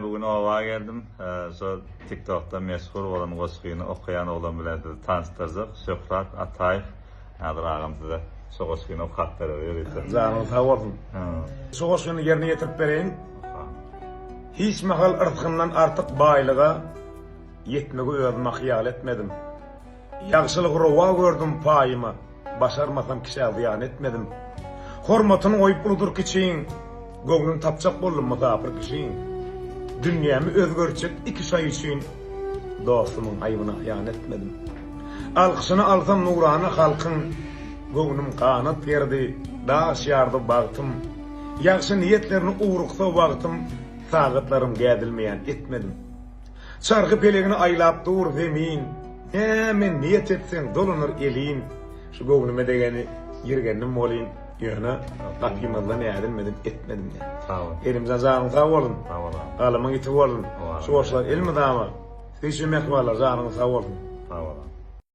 Bu gün oba geldim. Şo TikTokda meşhur bolan goşgyny okaýan oglan bilen sizi tanyşdyrjak. Şöhrat Ataýew. Häzir agam size şo goşgyny okap berer ýörite. Janyň sag bolsun. Şu goşgyny ýerine ýetirip bereýin. Hiç mahal yrsgymdan artyk baýlyga Ýetmegi özüme hyýal etmedim. Ýagşylygy rowa gördüm paýyma, Başarmasam kişä zyýan etmedim. Hormatyny goýup uludyr kiçiň, Göwnüni tapjak boldum mysapyr kişiň. Dünýämi özgertjek iki şaý üçin, Dostumyň aýbyny aýan etmedim. Alkyşyny alsam nurana halkyň, Göwnüm ganat gerdi, daş ýardy bagtym. Ýagşy niýetlerini ugruksa wagtym, Sagatlarym gädilmeýän etmedim. Çarhy pelegini aýlap dur zemin, Näme niýet etseň dolanar elin. Şu göwnüme degeni ýirgendim welin, ýöne gapymyzdan ädilmedim, etmedim diýýär. Sag bol. Elimjan janyň sag bolsun. Sag bol agam. Galamyň iti bolsun. Sag Şu goşgular elmydama siz üçin mähribanlar janyňyz sag bolsun. Sag bol agam.